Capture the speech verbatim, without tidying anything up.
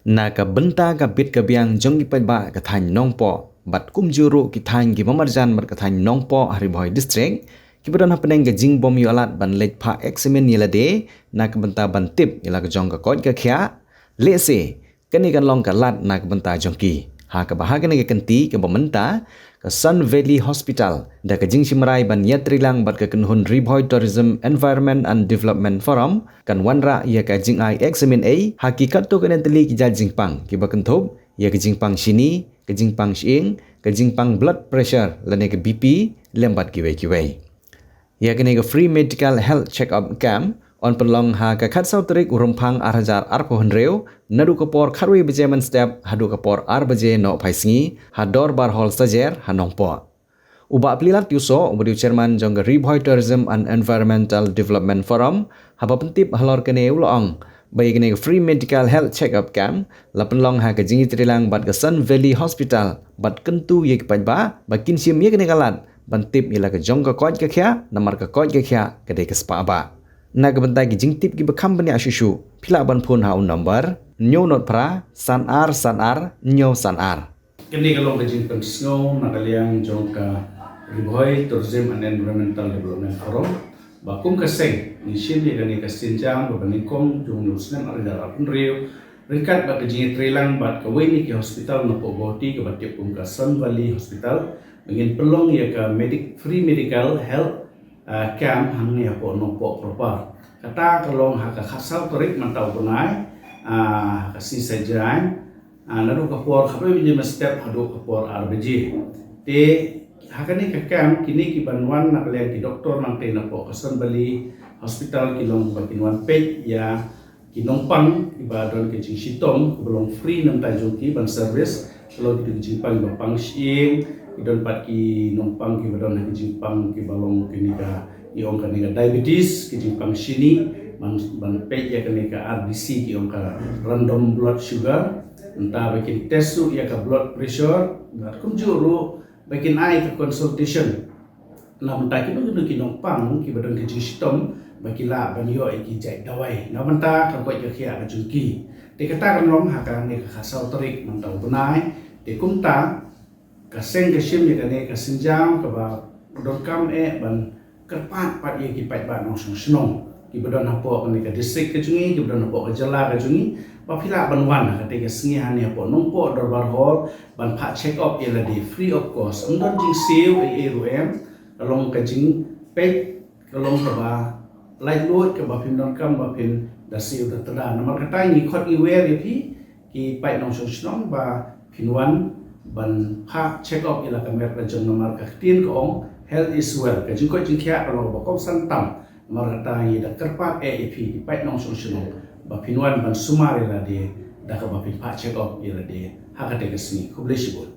Na ka bynta ka bit ka biang jong ki paidbah ka thaiñ Nongpoh bad kumjuh ruh ki thaiñ kiba marjan bad ka thaiñ Nongpoh ha Ri Bhoi District, kiba don hapdeng ka jingbym ïoh lad ban leit phah eksamin ïa lade na ka bynta ban tip ïa la ka jong ka koit ka khiah, lehse kane kan long ka lad na ka bynta jong ki. Ha kaba ha kane ka kynti kaba mynta, ka Sun Valley Hospital da ka jingshim rai ban ïatreilang bad ka kynhun Ri Bhoi Tourism Environment and Development Forum kan wanrah ïa ka jingai eksamin ei ha ki katto katne tylli ki jait jingpang kiba kynthup ïa ka jingpang shini, ka jingpang shyieng, ka jingpang blood pressure lane ka B P lem bad kiwei kiwei. Ïa kane ka free medical health check-up camp yn pynlong ha ka khatsaw tarik u Rymphang ar hajar arphew hynriew, naduh ka por khatwei baje mynstep haduh ka por ar baje nohphai sngi, ha Dorbar Hall Sajer ha Nongpoh. U Bah Plilat Tiewsoh, uba dei u chairman jong ka Ri Bhoi Tourism and Environmental Development Forum, haba pyntip halor kane u la ong ba ïa kane ka free medical health check-up camp la pynlong ha ka jingïatreilang bad ka Sun Valley Hospital bad kyntu ïa ki paidbah ba kin shim ïa kane ka lad ban tip ïa la ka jong ka koit ka khiah, namar ka koit ka khiah ka dei ka spah bah. Na ka bynta ki jingtip kiba kham bniah shuh shuh, phi lah ban phone ha u number hynñiew nod phra san ar san ar hynñiew san ar. Kane ka long ka jingpynsngew na ka liang jong ka Ri Bhoi Tourism and Environmental Development Forum ba kum ka seng ngi shim ïa kane ka sienjam kaba nyngkong jong u snem ar hajar arphew hynriew, ryngkat bad ka jingïatreilang bad kawei na ki hospital napoh Guwahati kaba tip kum ka Sun Valley Hospital, ba ngin pynlong ïa ka medic-, free medical health, ah, camp hangne hapoh Nongpoh proper. Kata ka long ha ka khatsaw tarik mynta u bnai, ah, ka sngi Saitjaiñ, ah, naduh ka por khatwei baje mynstep haduh ka por ar baje. Te ha kane ka camp kine kiban wan na ka liang ki doktor nangtei napoh ka Sun Valley Hospital ki long ba kin wan peit ïa ki nongpang kiba don ka jingshitom, kiba long free na ka bynta jong ki ban service. Ka long ki jingpang kiba pang shyieng, ki don pat ki nongpang kiba don ki jingpang kiba long kine ka, ki ong kane ka diabetes, ki jingpang shini, ban, ban peit ïa kane ka R B C, ki ong ka random blood sugar. Nangta ba kin test ruh ïa ka blood pressure, bad kumjuh ruh ba kin ai ka consultation na ka bynta kino kino ki nongpang kiba don ka jingshitom, ba ki lah ban ïoh ïa ki jait dawai na ka bynta ka koit ka khiah ka jong ki. Te kata kan long ha kane ka khatsaw tarik mynta u bnai. Te kumta ka seng ka shim ïa kane ka sienjam kaba donkam eh ban kyrpad pat ïa ki paidbah nongshong shnong kiba don hapoh kane ka district ka jong ngi, kiba don hapoh ka jylla ka jong ngi, ba phi lah ban wan ha kata ka sngi hangne hapoh Nongpoh Dorbar Hall ban phah check up ïa lade free of cost. Ym don jingsiew ei ei ruh em, ka long ka jingpeit, ka long kaba laitluid kaba phin donkam ba phin da siew da tda. Namar kata ngi khot ngi wer ïa phi ki paid nongshong shnong ba phin wan ban phah check up ïa la ka met la jong, namar ka ktien ka ong health is wealth. Ka jingkoit jingkhiah ka long kaba kongsan tam. Namar kata ngi da kyrpad eh ïa phi ki paid nongshong shnong ba phin wan ban sumar ïa lade da kaba phin phah check up ïa lade ha kata ka sngi. Khublei shibun.